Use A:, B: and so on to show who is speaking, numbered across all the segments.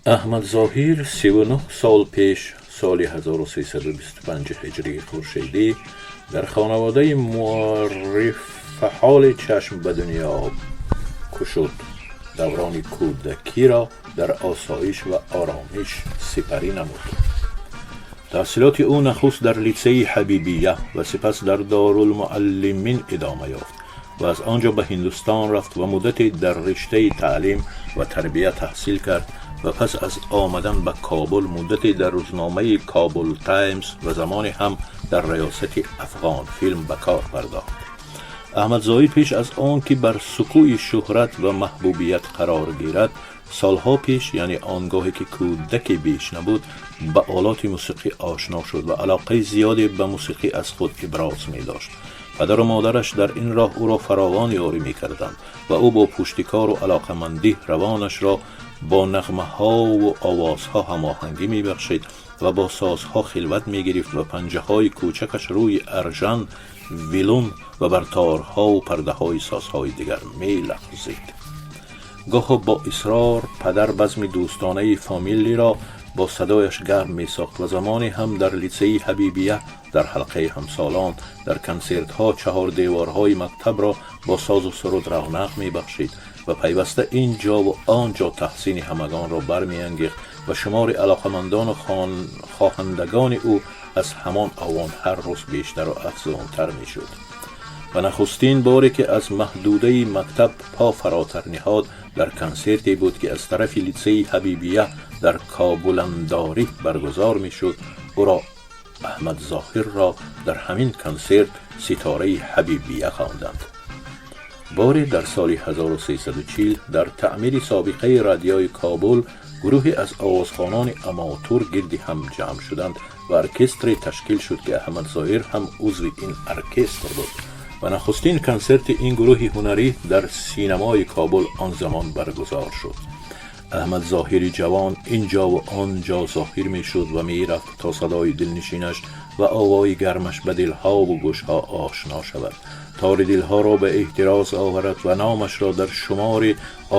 A: Аҳмад Зоҳир 39 сол пеш, соли 1325 ҳиҷрии хуршедӣ, дар хонаводаи муаррифаҳоле чашм ба дунё кушуд. Даврони кӯдакиро дар осоиш ва оромиш сипарӣ намуд. Таҳсилоти ӯ нахуст дар литсеи Ҳабибия ва сипас дар Дорулмуаллимин идома ёфт ва аз он ҷо ба Ҳиндустон рафт ва муддате дар риштаи таълим ва тарбия таҳсил кард ва пас аз омадан ба Кобул муддате дар рӯзномаи Кобул Таймс ва замоне ҳам дар раёсати Афғонфилм ба кор пардохт. Аҳмад Зоҳир пеш аз он ки бар сукӯи шӯҳрат ва маҳбубият қарор гирад, солҳо пеш, яъне он гоҳе ки кӯдаке беш набуд, ба олоти мусиқӣ ошно шуд ва алоқаи зиёде ба мусиқӣ аз худ иброз медошт. Падару модараш дар ин роҳ ӯро фаровон ёрӣ мекарданд ва ӯ бо пуштикору алоқамандӣ равонашро бо нағмаҳову овозҳо ҳамоҳангӣ мебахшид ва бо созҳо хилват мегирифт ва панҷаҳои кӯчакаш рӯи аржан, вилун ва бар торҳову пардаҳои созҳои дигар мелағзид. Гоҳо бо исрор падар базми дӯстонаи фомилиро бо садояш гарм месохт ва замоне ҳам дар литсеи Ҳабибия, дар ҳалқаи ҳамсолон, дар консертҳо чаҳордеворҳои мактабро бо созу суруд равнақ мебахшид ва пайваста ин ҷову он ҷо таҳсини ҳамагонро бармеангехт ва шумори алоқамандону хоҳандагони ӯ аз ҳамон овон ҳар рӯз бештару афзунтар мешуд. Ва нахустин боре ки аз маҳдудаи мактаб по фаротар ниҳод, дар консерте буд, ки аз тарафи литсеи Ҳабибия дар Кобуландорӣ баргузор мешуд. Ӯро, Аҳмад Зоҳирро, дар ҳамин консерт ситораи Ҳабибия хонданд. Боре дар соли 1340 дар таъмири собиқаи радиои Кобул гурӯҳе аз овозхонони аматур гирди ҳам ҷамъ шуданд ва оркестре ташкил шуд, ки Аҳмад Зоҳир ҳам узви ин оркестр буд ва нахустин консерти ин гурӯҳи ҳунарӣ дар синамои Кобул он замон баргузор шуд. Аҳмад Зоҳири ҷавон ин ҷову он ҷо зоҳир мешуд ва мерафт, то садои дилнишинаш ва овои гармаш ба дилҳову гӯшҳо ошно шавад, тори дилҳоро ба эҳтироз оварад ва номашро дар шумори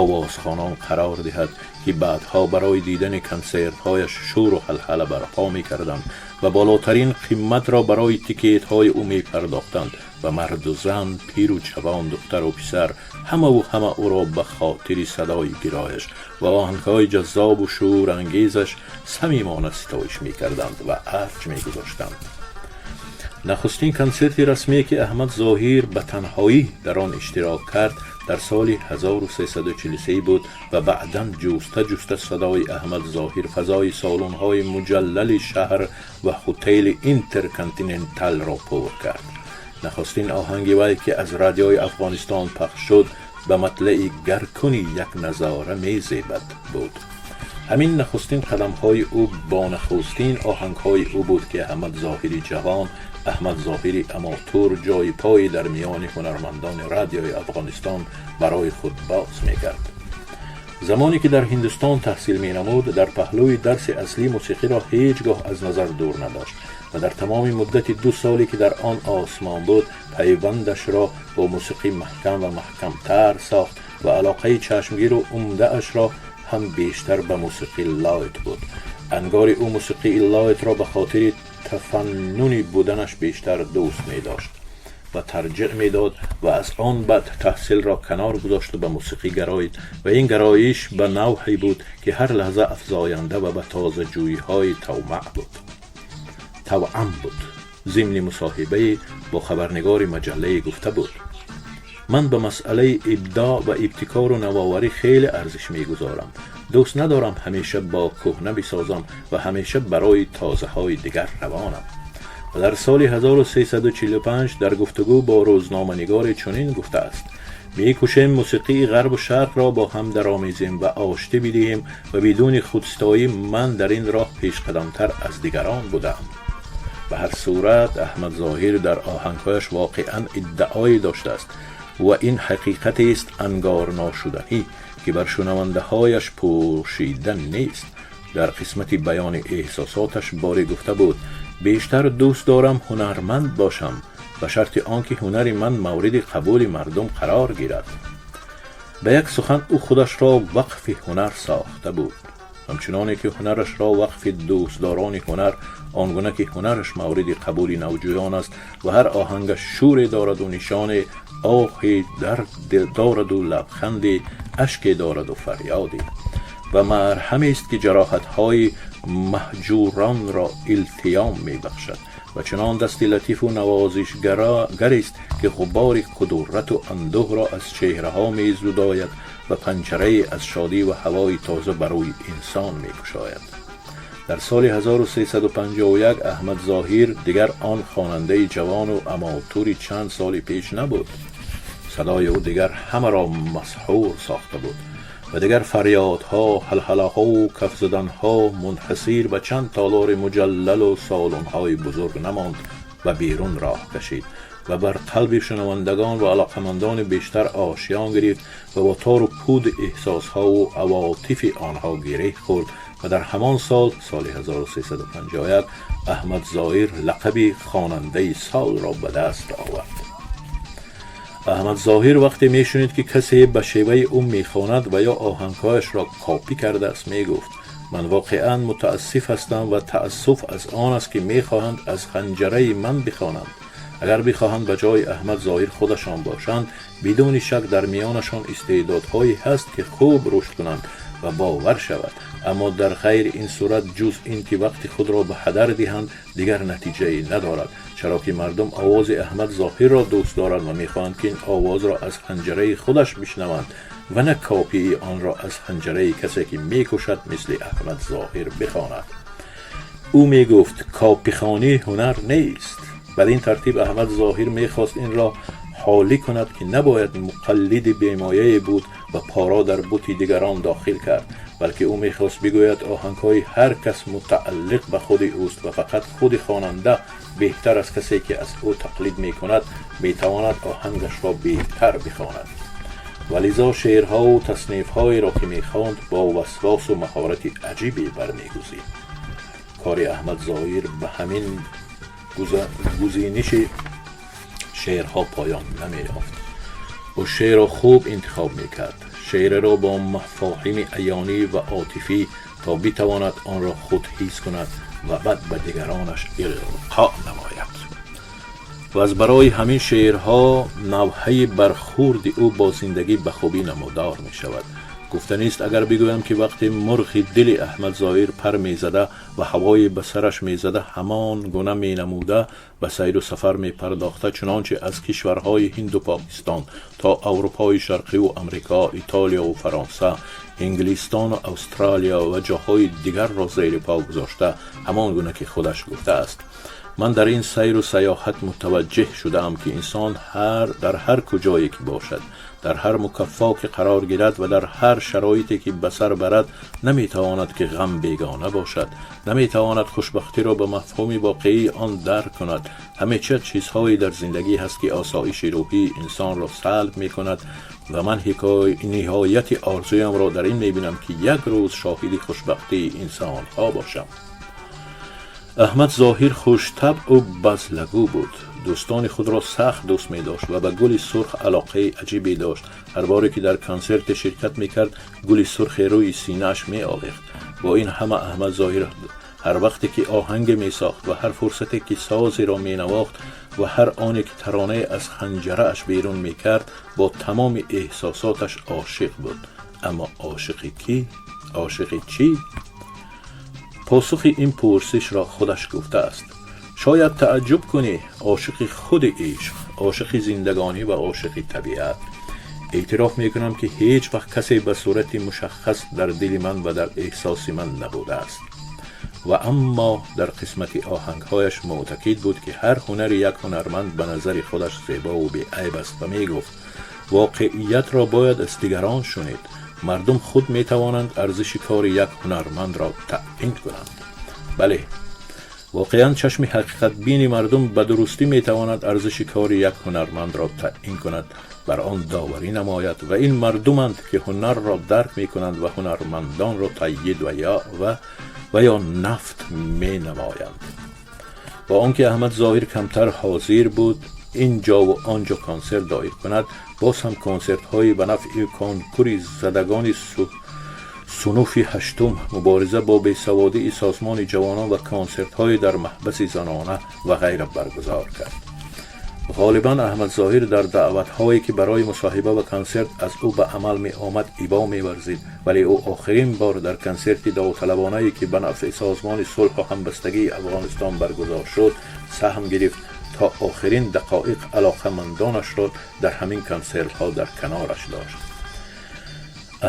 A: овозхонон қарор диҳад, ки баъдҳо барои дидани консертҳояш шӯру ҳалҳала барпо мекарданд ва болотарин қиматро барои тикетҳои ӯ мепардохтанд ва марду зан, пиру ҷавон, духтару писар, ҳамаву ҳама ӯро ба хотири садои гирояш ва оҳангҳои ҷаззобу шӯрангезаш самимона ситоиш мекарданд ва арҷ мегузоштанд. Нахустин консерти расмие, ки Аҳмад Зоҳир ба танҳоӣ дар он иштирок кард, дар соли 1343 буд ва баъдан ҷуста ҷуста садои Аҳмад Зоҳир фазои солонҳои муҷаллали шаҳр ва ҳутели Интерконтиненталро пур кард. Нахустин оҳанги вай, ки аз Радиои Афғонистон пахш шуд, ба матлаи «Гар кунӣ як назора, мезебад» буд. Ҳамин нахустин қадамҳои ӯ бо нахустин оҳангҳои ӯ буд, ки Аҳмад Зоҳири ҷавон, Аҳмад Зоҳири аматур ҷои пое дар миёни ҳунармандони Радиои Афғонистон барои худ боз мекард. Замоне ки дар Ҳиндустон таҳсил менамуд, дар паҳлӯи дарси аслӣ мусиқиро ҳеҷ гоҳ аз назар дур надошт ва дар тамоми муддати 2 соле, ки дар он осмон буд, пайвандашро бо мусиқӣ маҳкам ва маҳкамтар сохт ва алоқаи чашмгиру умдаашро ҳам бештар ба мусиқии лайт буд. Ангори ӯ мусиқии лайтро ба хотири тафаннунӣ буданаш бештар дӯст медошт ва тарҷеҳ медод ва аз он баъд таҳсилро канор гузошту ба мусиқӣ гароид ва ин гароиш ба навъе буд, ки ҳар лаҳза афзоянда ва ба тозаҷӯиҳои тавмаъ буд, тавъам буд. Зимни мусоҳибае бо хабарнигори маҷаллае гуфта буд: «Ман ба масъалаи ибдоъ ва ибтикору навоварӣ хеле арзиш мегузорам. Дӯст надорам ҳамеша бо кӯҳна бисозам ва ҳамеша барои тозаҳои дигар равонам». Ва дар соли 1345 дар гуфтугӯ бо рӯзноманигоре чунин гуфтааст: «Мекӯшем мусиқии ғарбу шарқро бо ҳам даромезем ва оштӣ бидиҳем ва бидуни худситоӣ ман дар ин роҳ пешқадамтар аз дигарон будаам». Ба ҳар сурат, Аҳмад Зоҳир дар оҳангҳояш воқеан иддаое доштааст ва ин ҳақиқатест ангорношуданӣ, ки бар шунавандаҳояш пӯшида нест. Дар қисмати баёни эҳсосоташ боре гуфта буд: «Бештар дӯст дорам ҳунарманд бошам, ба шарти он ки ҳунари ман мавриди қабули мардум қарор гирад». Ба як сухан, ӯ худашро вақфи ҳунар сохта буд. Ҳамчуноне ки ҳунарашро вақфи дӯстдорони ҳунар, он гуна ки ҳунараш мавриди қабули навҷӯён аст ва ҳар оҳангаш шӯре дораду нишоне, оҳе дард дораду лабханде, ашке дораду фарёде ва марҳамест, ки ҷароҳатҳои маҳҷуронро илтиём мебахшад, ва чунон дасти латифу навозишгарест, ки ғубори кудурату андӯҳро аз чеҳраҳо мезудояд ва панҷарае аз шодӣ ва ҳавои тоза ба рӯи инсон мекушояд. Дар соли 1351 Аҳмад Зоҳир дигар он хонандаи ҷавону аматури чанд соли пеш набуд. Садои ӯ дигар ҳамаро масҳур сохта буд ва дигар фарёдҳо, ҳалҳалаҳову кафзаданҳо мунҳасир ба чанд толори муҷаллалу солонҳои бузург намонд ва берун роҳ кашид ва бар қалби шунавандагон ва алоқамандони бештар ошиён гирифт ва бо тору пуди эҳсосҳову авотифи онҳо гиреҳ хӯрд. Ва дар ҳамон сол, соли 1351, Аҳмад Зоҳир лақаби хонандаи солро ба даст овард. Аҳмад Зоҳир вақте мешунид, ки касе ба шеваи ӯ мехонад ва ё оҳангҳояшро копӣ кардааст, мегуфт: «Ман воқеан мутаассиф ҳастам ва таассуф аз он аст, ки мехоҳанд аз ханҷараи ман бихонанд. Агар бихоҳанд ба ҷои Аҳмад Зоҳир худашон бошанд, бидуни шак дар миёнашон истеъдодҳое ҳаст, ки хуб рушд кунанд ва бовар шавад, аммо дар ғайри ин сурат, ҷуз ин ки вақти худро ба ҳадар диҳанд, дигар натиҷае надорад, чаро ки мардум овози Аҳмад Зоҳирро дӯст доранд ва мехоҳанд, ки ин овозро аз ханҷараи худаш бишнаванд ва на копии онро аз ханҷараи касе, ки мекӯшад мисли Аҳмад Зоҳир бихонад». Ӯ мегуфт: «Копихонӣ ҳунар нест». Бар ин тартиб Аҳмад Зоҳир мехост инро ҳолӣ кунад, ки набояд муқаллиди бемояе буд ва поро дар бути дигарон дохил кард, балки ӯ мехост бигӯяд, оҳангҳои ҳар кас мутааллиқ ба худи ӯст ва фақат худи хонанда беҳтар аз касе, ки аз ӯ тақлид мекунад, метавонад оҳангашро беҳтар бихонад. Ва лизо шеърҳову таснифҳоеро, ки мехонд, бо васвосу маҳорати аҷибе бармегузид. Кори Аҳмад Зоҳир ба ҳамин гузиниши шеърҳо поён намеёфт. Ӯ шеърро хуб интихоб мекард, шеъреро бо мафоҳими аёнӣ ва отифӣ, то битавонад онро худ ҳис кунад ва баъд ба дигаронаш илқо намояд. Ва аз барои ҳамин шеърҳо навҳаи бархӯрди ӯ бо зиндагӣ ба хубӣ намудор мешавад. Гуфтанист, агар бигӯям, ки вақте мурғи дили Аҳмад Зоҳир пар мезада ва ҳавое ба сараш мезада, ҳамон гуна менамуда, ба сайру сафар мепардохта, чунонче аз кишварҳои Ҳинду Покистон то Аврупои Шарқиву Амрико, Итолияву Фаронса, Инглистону Австралия ва ҷоҳои дигарро зери по гузошта, ҳамон гуна ки худаш гуфтааст: «Ман дар ин сайру саёҳат мутаваҷҷеҳ шудаам, ки инсон дар ҳар куҷое ки бошад, дар ҳар мукаффо ки қарор гирад ва дар ҳар шароите ки ба сар барад, наметавонад ки ғам бегона бошад, наметавонад хушбахтиро ба мафҳуми воқеии он дарк кунад. Ҳамеша чизҳое дар зиндагӣ ҳаст, ки осоиши рӯҳии инсонро салб мекунад ва ман ниҳояти орзуямро дар ин мебинам, ки як рӯз шоҳиди хушбахтии инсонҳо бошам». Аҳмад Зоҳир хуштабъу базлагӯ буд. Дӯстони худро сахт дӯст медошт ва ба гули сурх алоқаи аҷибе дошт. Ҳар боре ки дар консерте ширкат мекард, гули сурхе рӯи синааш меовехт. Бо ин ҳама Аҳмад Зоҳир ҳар вақте ки оҳанге месохт ва ҳар фурсате ки созеро менавохт ва ҳар оне ки таронае аз ханҷарааш берун мекард, бо тамоми эҳсосоташ ошиқ буд. Аммо ошиқи кӣ, ошиқи чӣ? Посухи ин пурсишро худаш гуфтааст: «Шояд тааҷҷуб кунӣ: ошиқи худи ишқ, ошиқи зиндагонӣ ва ошиқи табиат. Эътироф мекунам, ки ҳеҷ вақт касе ба сурати мушаххас дар дили ман ва дар эҳсоси ман набудааст». Ва аммо дар қисмати оҳангҳояш мӯътақид буд, ки ҳар ҳунари як ҳунарманд ба назари худаш зебову беайб аст ва мегуфт: «Воқеиятро бояд аз дигарон шунид. Мардум худ метавонанд арзиши кори як ҳунармандро таъин кунанд». Бале, воқеан чашми ҳақиқатбини мардум ба дурустӣ метавонад арзиши кори як ҳунармандро таъин кунад, бар он доварӣ намояд ва ин мардуманд, ки ҳунарро дарк мекунанд ва ҳунармандонро таъйид ва ё нафт менамоянд. Бо он ки Аҳмад Зоҳир камтар ҳозир буд ин ҷову он ҷо консерт доир кунад, боз ҳам консертҳои ба нафъи конкури задагони Сунуфи ҳаштум, мубориза бо бесаводии созмони ҷавонон ва консертҳое дар маҳбаси занона ва ғайра баргузор кард. Ғолибан Аҳмад Зоҳир дар даъватҳое, ки барои мусоҳиба ва консерт аз ӯ ба амал меомад, ибо меварзид, вале ӯ охирин бор дар консерти довталабонае, ки ба нафъи созмони сулҳу ҳамбастагии Афғонистон баргузор шуд, саҳм гирифт. То охирин дақоиқ алоқамандонашро дар ҳамин консертҳо дар канораш дошт.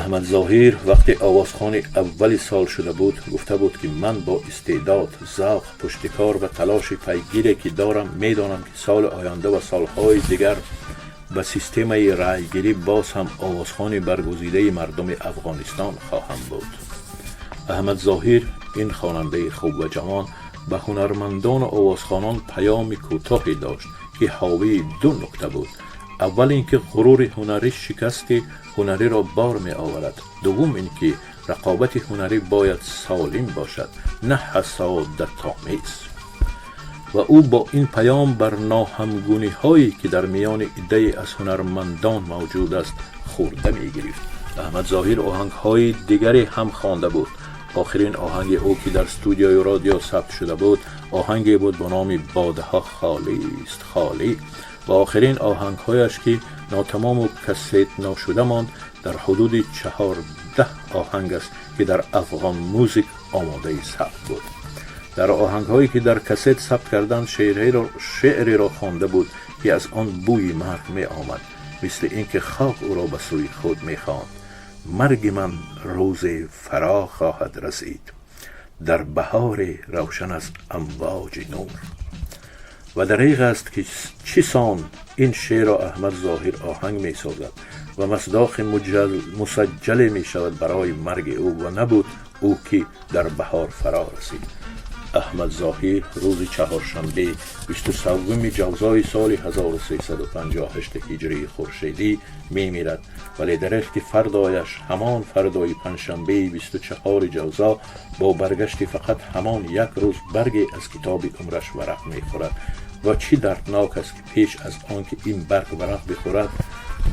A: Аҳмад Зоҳир вақте овозхони аввали сол шуда буд, гуфта буд, ки ман бо истеъдод, завқ, пуштикор ва талоши пайгире, ки дорам, медонам, ки соли оянда ва солҳои дигар ба системаи раъйгирӣ боз ҳам овозхони баргузидаи мардуми Афғонистон хоҳам буд. Аҳмад Зоҳир, ин хонандаи хуб ва ҷавон, ба ҳунармандону овозхонон паёми кӯтоҳе дошт, ки ҳовии ду нукта буд. Аввал ин ки ғурури ҳунарӣ шикасти ҳунариро бор меоварад. Дуввум ин ки рақобати ҳунарӣ бояд солим бошад, на ҳасодатомез. Ва ӯ бо ин паём бар ноҳамгуниҳое, ки дар миёни иддае аз ҳунармандон мавҷуд аст, хурда мегирифт. Аҳмад Зоҳир оҳангҳои дигаре ҳам хонда буд. Охирин оҳанги ӯ, ки дар студияи радио сабт шуда буд, оҳанге буд бо номи «Бодаҳо холист, холӣ». Ва охирин оҳангҳояш, ки нотамому кассет нашуда монд, дар ҳудуди 14 оҳанг аст, ки дар Афғон Музик омодаи сабт буд. Дар оҳангҳое, ки дар кассет сабт карданд, шеъреро хонда буд, ки аз он бӯи марг меомад, мисли ин ки хок ӯро ба сӯи худ мехонд. Марги ман рӯзе фаро хоҳад расид дар баҳори равшан аз амвоҷи нур. Ва дареғ аст, ки чӣ сон ин шеърро Аҳмад Зоҳир оҳанг месозад ва масдоқи мусаҷҷале мешавад барои марги ӯ. Ва набуд ӯ, ки дар баҳор фаро расид. Аҳмад Зоҳир рӯзи чаҳоршанбе, 23-уми ҷавзои соли 1358 ҳиҷрии хуршедӣ мемирад. Вале дареғ, ки фардояш, ҳамон фардои панҷшанбеи 24-и ҷавзо, бо баргашти фақат ҳамон як рӯз барге аз китоби умраш варақ мехӯрад. Ва чӣ дарднок аст, ки пеш аз он ки ин барг варақ бихӯрад,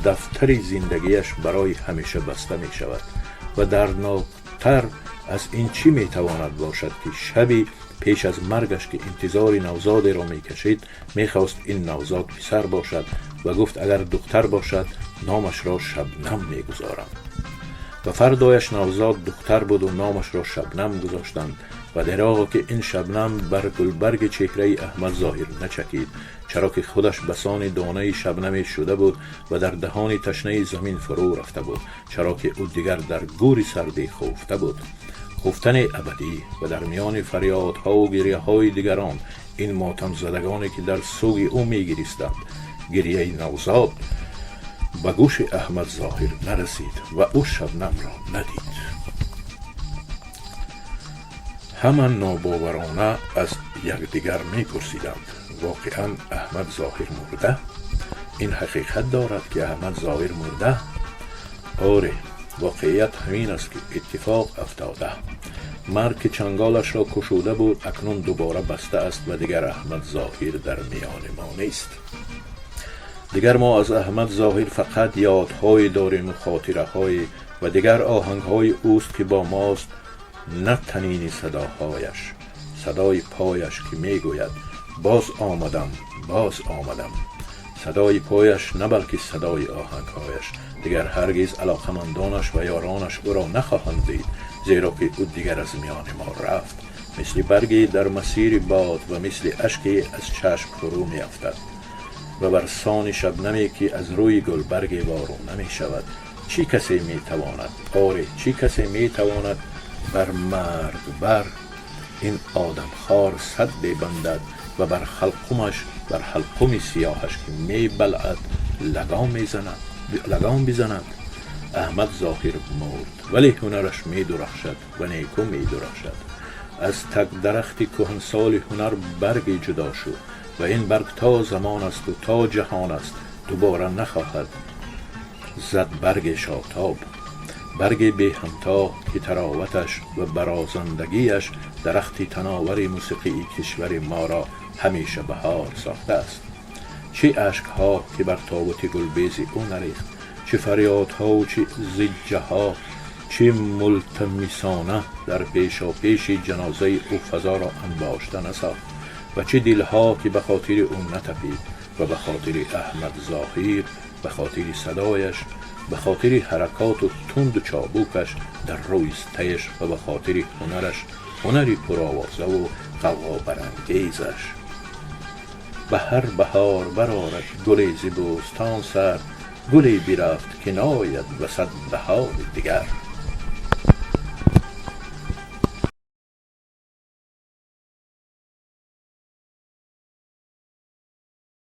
A: дафтари зиндагиаш барои ҳамеша баста мешавад. Ва дардноктар аз ин чӣ метавонад бошад, ки шаби пеш аз маргаш, ки интизори навзодеро мекашид, мехост ин навзод писар бошад ва гуфт: «Агар духтар бошад, номашро Шабнам мегузорам». Ва фардояш навзод духтар буду номашро Шабнам гузоштанд. Ва дареғо, ки ин шабнам бар гулбарги чеҳраи Аҳмад Зоҳир начакид, чаро ки худаш басони донаи шабнаме шуда буд ва дар даҳони ташнаи замин фурӯ рафта буд, чаро ки ӯ дигар дар гӯри сардӣ хуфта буд, хуфтани абадӣ. Ва дар миёни фарёдҳову гирьяҳои дигарон, ин мотамзадагоне, ки дар суги ӯ мегиристанд, гирьяи навзод ба гӯши Аҳмад Зоҳир нарасид ва ӯ Шабнамро надид. Ҳама нобоварона аз якдигар мепурсиданд: «Воқеан Аҳмад Зоҳир мурда? Ин ҳақиқат дорад, ки Аҳмад Зоҳир мурда?» Оре, воқеият ҳамин аст, ки иттифоқ афтода. Марг, ки чанголашро кушода буд, акнун дубора баста аст ва дигар Аҳмад Зоҳир дар миёни мо нест. Дигар мо аз Аҳмад Зоҳир фақат ёдҳое дорему хотираҳое, ва дигар оҳангҳои ӯст, ки бо мост, на танини садоҳояш, садои пояш, ки мегӯяд: «Боз омадам, боз омадам». Садои пояш, на балки садои оҳангҳояш. Дигар ҳаргиз алоқамандонаш ва ёронаш ӯро нахоҳанд дид, зеро ки ӯ дигар аз миёни мо рафт, мисли барге дар масири бод ва мисли ашке аз чашм фурӯ меафтад ва бар сони шабнаме, ки аз рӯи гулбарге ворона мешавад. Чӣ касе метавонад, оре, чӣ касе метавонад бар маргбар ин одамхор сад бибандад ва бар ҳалқумаш, бар ҳалқуми сиёҳаш, ки мебалъад, лагом мезанад, лагом бизанад? Аҳмад Зоҳир мурд, вале ҳунараш медурахшад ва неку медурахшад. Аз такдарахти кӯҳансоли ҳунар барге ҷудо шуд ва ин барг то замон асту то ҷаҳон аст, дубора нахоҳад зад барги шотоб, барги беҳамто, ки тароваташ ва барозандагиаш дарахти тановари мусиқии кишвари моро ҳамеша баҳор сохтааст. Чӣ ашкҳо, ки бар тобути гулбези ӯ нарехт, чӣ фарёдҳову чӣ зиҷҷаҳо. Чӣ мултамисона дар пешопеши ҷанозаи ӯ фазоро анбошта насохт ва чӣ дилҳо, ки ба хотири ӯ натапид ва ба хотири Аҳмад Зоҳир, ба хотири садояш, ба хотири ҳаракоту тунду чобукаш дар рӯи стейж ва ба хотири ҳунараш, ҳунари пуровозаву ғавғобарангезаш. Ба ҳар баҳор барорад гуле зи бӯстон сар, гуле бирафт, ки нояд ба 100 баҳори дигар.